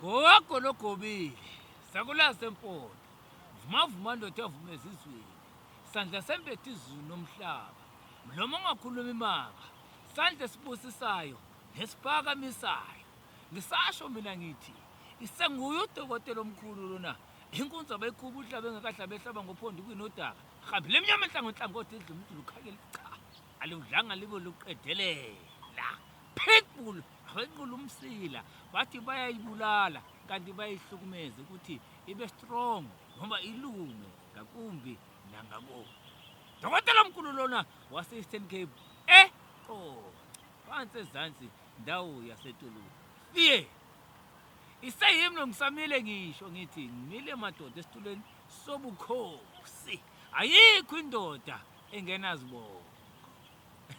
Gogo logobile, sakulazi sempondo. Vuma vuma ndoda evuma ezizweni. Sandla sembethe izulu nomhlaba. Mlomo ongakhulumi manga. Sandla esibusisayo nesiphakamisayo. Ngisasho mina ngithi isenguye udokotela omkhulu lona. Inkunzi abayikhuba uhlaba engakahlabe ehlaba ngophondo kwinodaka. Hambile emnyama enhlangonhlangothi idla umdulu ukhakela cha. Aludlanga libe luqedelela. Pitbull abenqula umsila bathi bayayibulala kanti bayihlukumeze ukuthi ibe strong ngoba ilume ngakumbi nangakumbi. Dokotela omkhulu lona wase-Eastern Cape eQonce phansi ezansi ndawo yaseTuluku. Fiye iseyimi lo ngisamile ngisho ngithi ngimile madoda esitulweni sobukhosi. Ayikho indoda engenazibongo.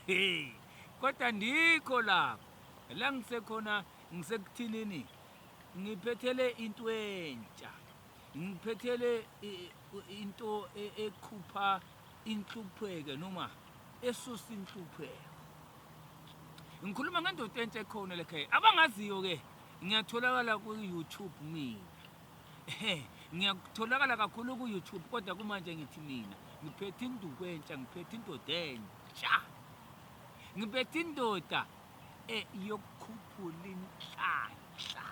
Hey, kodwa ndikho lapho la ngisekhona ngisekuthinini ngiphethele into entsha ngiphethele into e, ekhupha inhlupheke noma esusa inhlupheko ngikhuluma ngendoda entsha ekhona lekhaya abangaziyo ke ngiyatholakala ku-youtube mina Ehhe, ngiyakutholakala kakhulu ku-YouTube kodwa kumanje ngithi mina ngiphethe induku entsha, ngiphethe indoda entsha. Ngiphethe indoda eh, yokukhuphula inhlanhla.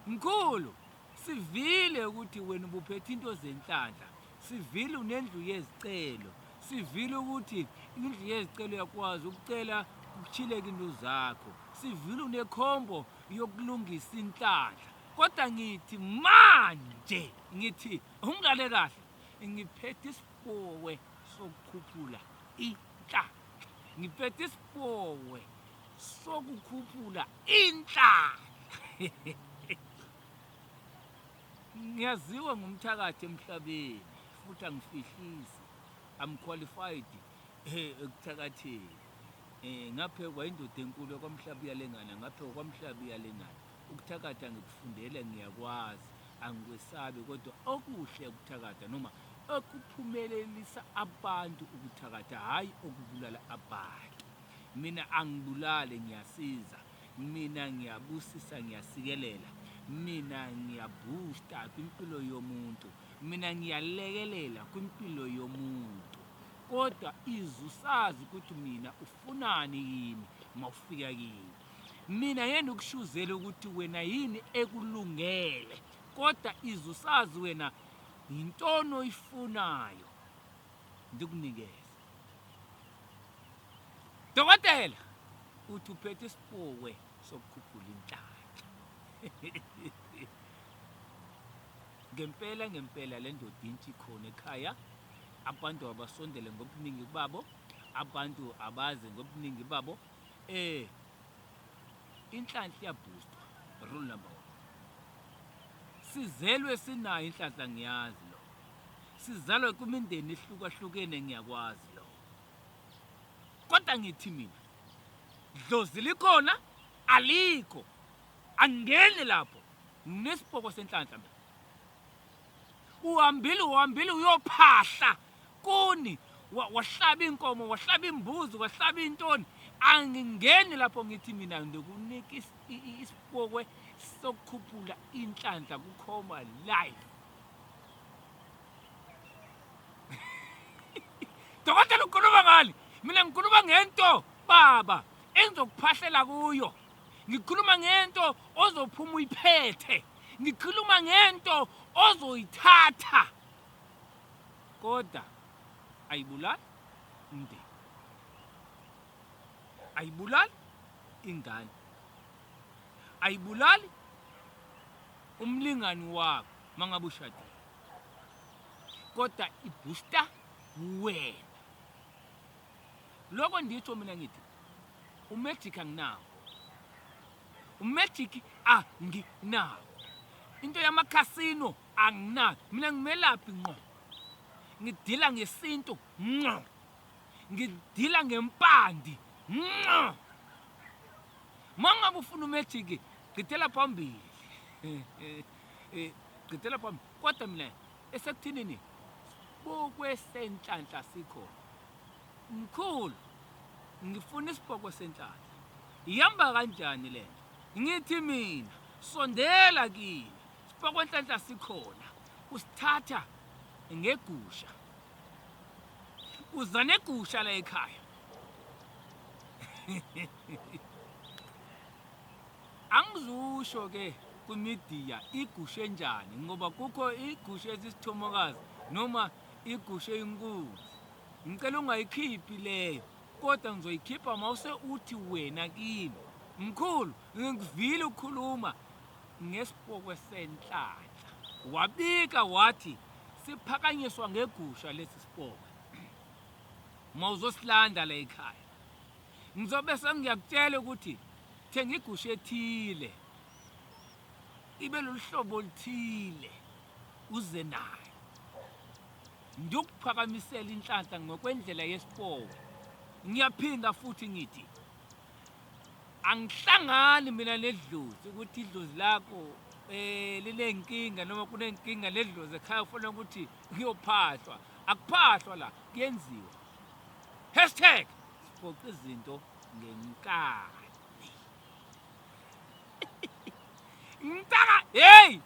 Mkhulu, sivile ukuthi wena ubuphethe into zenhlanhla. Sivile unendlu yezicelo. Sivile ukuthi indlu yezicelo uyakwazi ukucela kuchileke into zakho. Sivile unekhombo yokulungisa inhlanhla kodwa ngithi manje ngithi ungale kahle ngiphethe isipowe sokukhuphula inhlanhla ngiphethe isipowe sokukhuphula inhlanhla ngiyaziwa ngumthakathi emhlabeni futhi angifihlisi I'm qualified eh, ekuthakatheni Eh ngaphekwa indoda enkulu kwamhlaba uyalengana ngaphekwa kwamhlaba uyalengana ukuthakatha ngikufundele ngiyakwazi angikwesabi kodwa okuhle ukuthakatha noma okuphumelelisa abantu ukuthakatha hhayi okubulala abantu mina angibulali ngiyasiza mina ngiyabusisa ngiyasikelela mina ngiyaboosta kwimpilo yomuntu mina ngiyalekelela kwimpilo yomuntu Kodwa izusazi ukuthi mina ufunani kimi mawufika kimi. Mina ngeke ngikushuzele ukuthi wena yini ekulungele. Kodwa izusazi wena yintoni oyifunayo ndikunikeze. Dokotela uthi uphethe isipokwe sokukhuphula inhlanhla. Ngempela ngempela le ndoda intsha ikhona ekhaya. Abantu abasondele ngobuningi babo, abantu abaze ngobuningi babo. Eh inhlanhla iyabhustwa, rule number 1. Sizelwe sinayo inhlanhla ngiyazi lo. Sizalwa kwimindeni ehlukahlukene ngiyakwazi lo. Kodwa ngithi mina dlozi likhona alikho angingeni lapho nginesipoko senhlanhla mina. Uhambile uhambile uyophahla kuni wahlaba inkomo wahlaba imbuzi wahlaba intoni angingeni lapho ngithi mina ngikunika isipokwe sokukhuphula inhlanhla kukhoma life Dokotela ukhuluma ngani mina ngikhuluma ngento baba engizokuphahlela kuyo Ngikhuluma ngento ozophuma uyiphethe. Ngikhuluma ngento ozoyithatha. Kodwa ayibulali umndeni. Ayibulali ingane. Ayibulali umlingani wakho mangabe ushadile. Kodwa ibooster wena. Lokho nditsho mina ngithi umagic anginawo. Umagic anginawo. Into yamakhasino anginayo. Mina ngimelaphi ngqo. Ngidila ngesintu ngqo. Ngidila ngempandi ngqo. Mangabe ufuna umagic gqithela phambili. Eh, gqithela phambili. Kodwa mina esekuthinini bokwesenhlanhla sikhona. Mkhulu, ngifuna isipoko senhlanhla. Ihamba kanjani lento? Ngithi mina sondela kimi, sipokwenhlanhla sikhona, usithatha ngegusha. Uza negusha la ekhaya. Angizusho ke kwimidiya igusha enjani ngoba kukho igusha esisithomokazi noma igusha eyinkunzi. Ngicela ungayikhiphi leyo kodwa ngizoyikhipha mawuse uthi wena kimi. Mkhulu, ngikuvile ukhuluma ngesipokwe senhlanhla. Wabika wathi siphakanyiswa ngegusha lesi sipokwe. Mawuzosilanda la ekhaya. Ngizobe sengiyakutshela ukuthi thenga igusha ethile ibe lolu hlobo oluthile uze nayo. Ngiyokuphakamisela inhlanhla ngokwendlela yesipowe. Ngiyaphinda futhi ngithi angihlangani mina nedlozi ukuthi idlozi lakho eh linenkinga noma kunenkinga ledlozi ekhaya ufuna ukuthi kuyophahlwa. Akuphahlwa la, kuyenziwa. Hashtag siphoqa izinto ngenkani. Ngitaka hey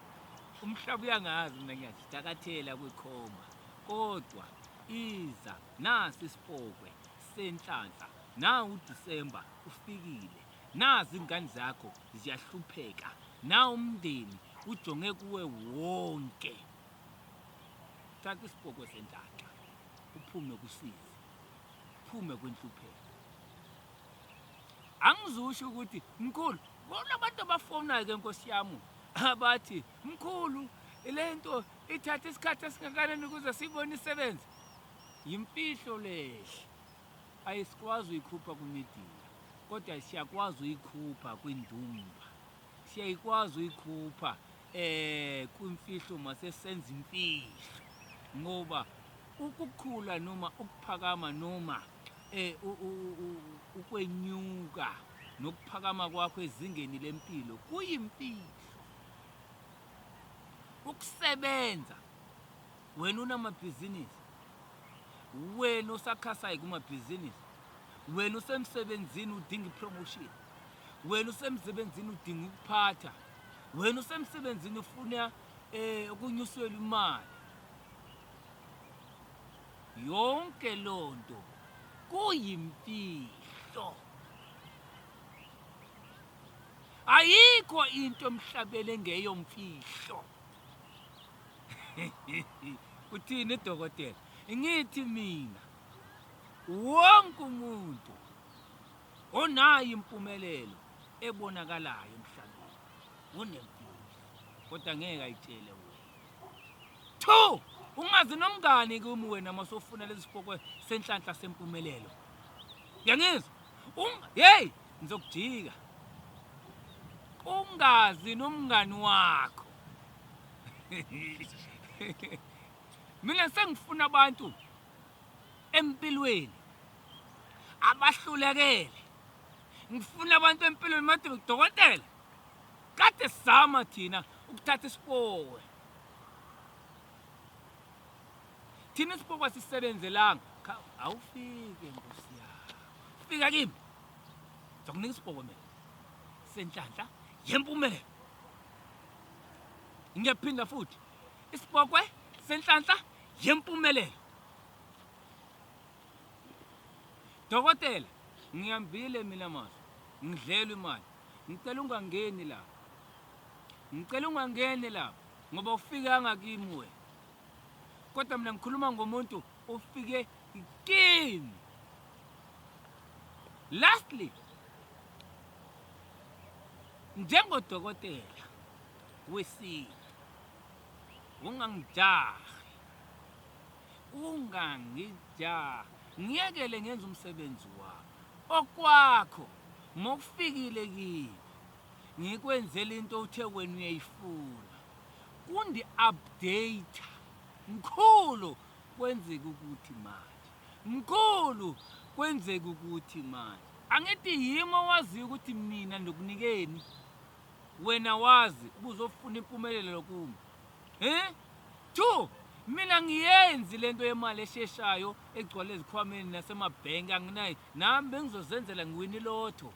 umhlaba uyangazi mina ngiyazitakathela kwikhoma kodwa iza nasi isipokwe senhlanhla nawu uDisemba ufikile nazi ingane zakho ziyahlupheka nawu umndeni ujonge kuwe wonke thatha isipokwe senhlanhla uphume kusizi uphume kwinhlupheko angizusho ukuthi mkhulu kunabantu abafonayo ke nkosi yami abathi mkhulu lento ithatha isikhathi esingakanani ukuze siyibone isebenze yimfihlo lehle ayisikwazi uyikhupha kwimidiya kodwa siyakwazi uyikhupha kwindumba siyayikwazi uyikhupha eh kwimfihlo mase senza imfihlo ngoba ukukhula noma ukuphakama noma eh ukwenyuka nokuphakama kwakho ezingeni lempilo kuyimfihlo ukusebenza wena unamabhizinisi wena osakhasayo kumabhizinisi wena usemsebenzini udinga ipromotion wena usemsebenzini udinga ukuphatha wena usemsebenzini ufuna eh ukunyuselwa imali yonke lonto kuyimfihlo ayikho into emhlabeni engeyomfihlo uthini dokotela ngithi mina wonke umuntu onayo impumelelo ebonakalayo emhlabeni unemfihlo kodwa ngeke ayitshele wena Two, ungazi nomngani kimi wena masofuna lesi sipokwe senhlanhla sempumelelo. Uyangizwa? Hey, ngizokujika. Ungazi nomngani wakho. Mina sengifuna abantu empilweni abahlulekele. Ngifuna abantu empilweni made dokotela. Kade sizama thina ukuthatha isipowe. Thina isipowe asisebenzelanga. Awufike nkosi yami. Fika kimi. Ngizokunika isipowe mina. Senhlanhla yempumelelo. Ngiyaphinda futhi. Isipokwe senhlanhla yempumelelo. Dokotela, ngihambile mina mazwi. Ngidlelwe imali. Ngicela ungangeni lapha. Ngicela ungangeni lapha ngoba ufikanga kimi wena. Kodwa mina ngikhuluma ngomuntu ofike kimi. Lastly, njengodokotela wesintu ungangijahi ungangijahi ngiyekele ngenza umsebenzi wami okwakho mokufikile kimi ngikwenzela into othe wena uyayifuna kundi update mkhulu kwenzeka ukuthi manje mkhulu kwenzeka ukuthi manje angithi yimi owaziyo ukuthi mina ndikunikeni wena wazi ubuzofuna impumelelo kumi eh two mina ngiyenzi lento yemali esheshayo egcwale ezikhwameni nasemabhenki anginayo nami bengizozenzela ngiwina ilotho.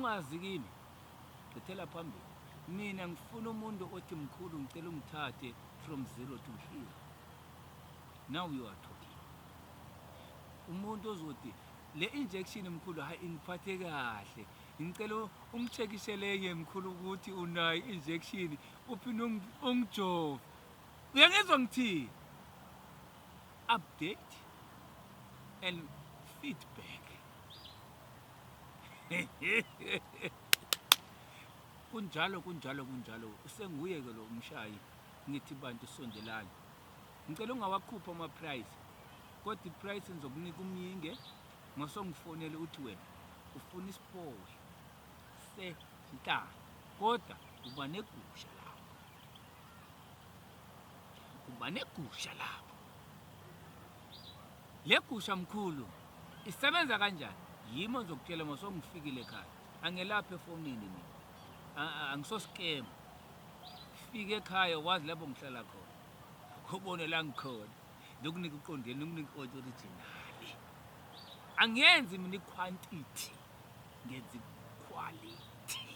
Ungazi kimi, gqithela phambili. Mina ngifuna umuntu othi mkhulu ngicela ungithathe from zero to hero. Now you are talking. Umuntu ozothi le injection mkhulu hayi ingiphathe kahle. Ngicela ungicheckishele enye mkhulu ukuthi unayo injection uphinde ungijove. Uyangizwa ngithini? Update and feedback. Kunjalo kunjalo kunjalo usenguye ke lo umshayi ngithi bantu sondelani. Ngicela ungawakhupha ama price. Kodwa iprice ngizokunika umyinge ngosongifonele uthi wena ufuna isipowe senhlanga kodwa uba negusha lapho. Uba negusha lapho. Le gusha mkhulu isebenza kanjani? Yimi ozokutshela uma songifikile ekhaya. Angelaphi efonini mina. Angiso scam. Fika ekhaya wazi lapho ngihlala khona. Ubone la ngikhona. Ngikunika uqondile, ngikunika i-original. Angiyenzi mina i-quantity. Ngenza i-quality.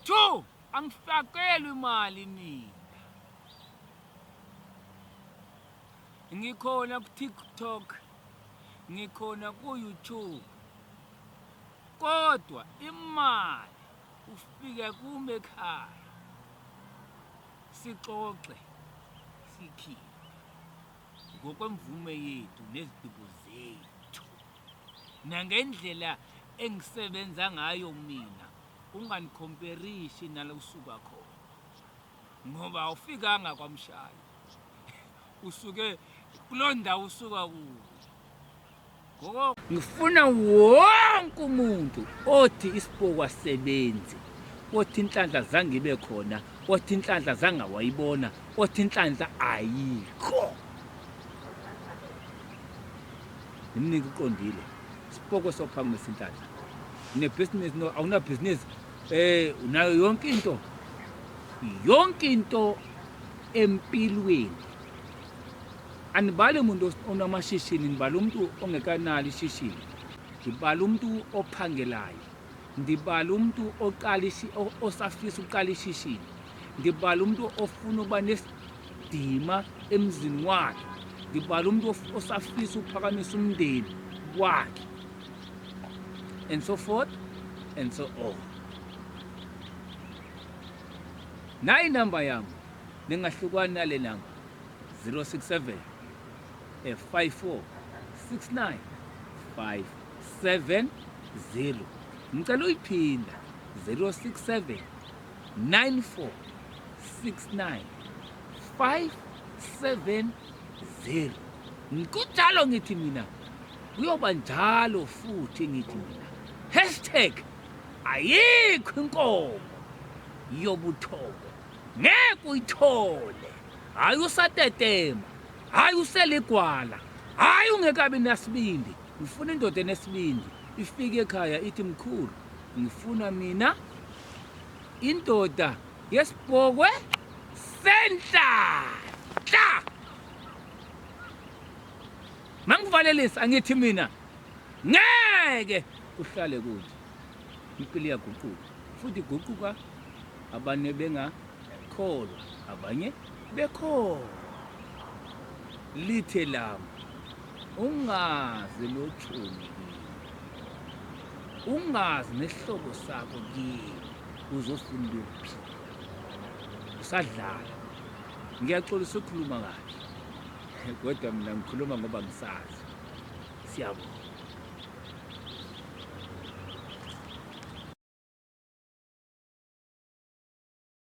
Two, angifakelwi imali mina. Ngikhona ku-TikTok, ngikhona ku-YouTube. Kodwa imali ufike kume ekhaya. Sixoxe sikhiphe ngokwemvume yethu nezigqibo zethu. Nangendlela engisebenza ngayo mina unganicomperishi nala usuka khona. Ngoba awufikanga kwamshayi. Usuke kuloo ndawo usuka kuyo. Ngoko ngifuna wonke umuntu othi isipoko asebenzi, othi inhlanhla zange ibe khona, othi inhlanhla zange wayibona, othi inhlanhla ayikho. Ngimnike uqondile. Sipoko sophakamisa inhlanhla. Unebhizinisi no awunabhizinisi unayo yonke into. Yonke into empilweni. Anibali umuntu onamashishini, nibala umuntu ongekanalo ishishini. Ndibala umuntu ophangelayo. Ndibala umuntu oqala osafisa ukuqala ishishini. Ndibala umuntu ofuna ukuba nesidima emzini wakhe. Ndibala umuntu osafisa ukuphakamisa umndeni wakhe. And so forth and so on. Nayi inamba yami ningahlukani nale namba 067 54 69 570. Ngicela uyiphinda 067 94 69 570. Kunjalo ngithi mina kuyoba njalo futhi ngithi mina hashtag ayikho inkomo yobuthongo ngeke uyithole. Hayi usatetema, hayi useligwala, hayi ungekabi nasibindi. Ngifuna indoda enesibindi ifike ekhaya ithi mkhulu ngifuna mina indoda yesibhokwe senhlanhla. Mangivalelisa angithi mina ngeke kuhlale kunje. Impilo iyaguquka futhi iguquka abanye bengakholwa abanye bekholwa. Lithe lami ungazi lothuni kimi, ungazi nesihlobo sakho kimi, uzofuna ukuphila usadlala. Ngiyaxolisa ukukhuluma kabi kodwa mina ngikhuluma ngoba ngisazi. Siyabonga.